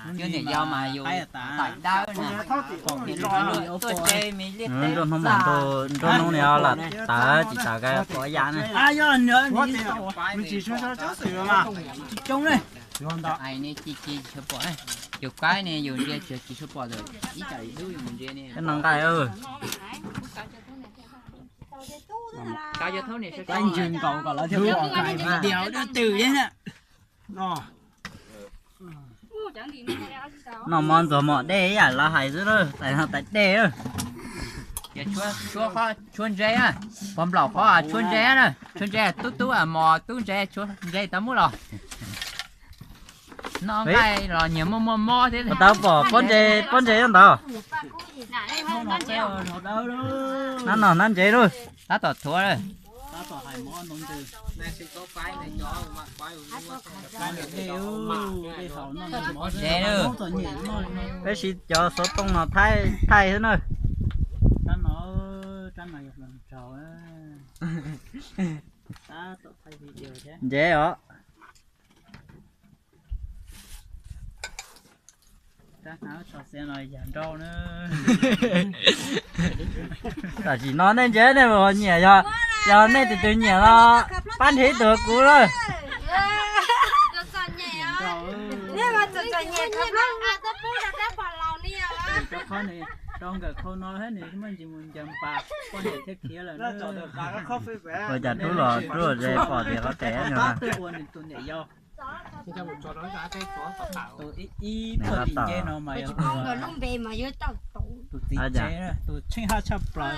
Cov niam yau mas yus taim dawb na, tuaj tsev me liaj teb nroj hnub mas nroj hnub ni lam tawv tsis tawv ka pov yam na. Cov qaib ne yus ntsia tsis tshua pom lawm, ib tsam li dub yus mus ntsia ne. Cov no nqaij. Ntsws nkaus kom lawv thiaj pom. Diav dab twm li na. Noj mov ntxuag mom dej ib yam lawv hais xwb na, tais no tais dej. Ces tshuab qhov tshuab ntse, pog nplaum qhov tshuab ntse na, tshuab ntse tub tub mos tub ntse, tshuab ntse tau muab los. Noj nqaij los nyias muaj muaj mob thiab. Tau pom pob ntse, pob ntse ntawd. Nab no nab ntse lauj. Tab tom thuav lawm. Peb siv cov xov tooj no thaij xwb na. Ntse os. Tam sim no nej ntsia nej puas nyiam, yog, yog nej tus twg nyiam los pab nrhiav ib tug kuv lawm. Ua cas rub los rub ze pom tias qhov tes no. Tus txiv tsev, tus tsheej haj tshaj plaws.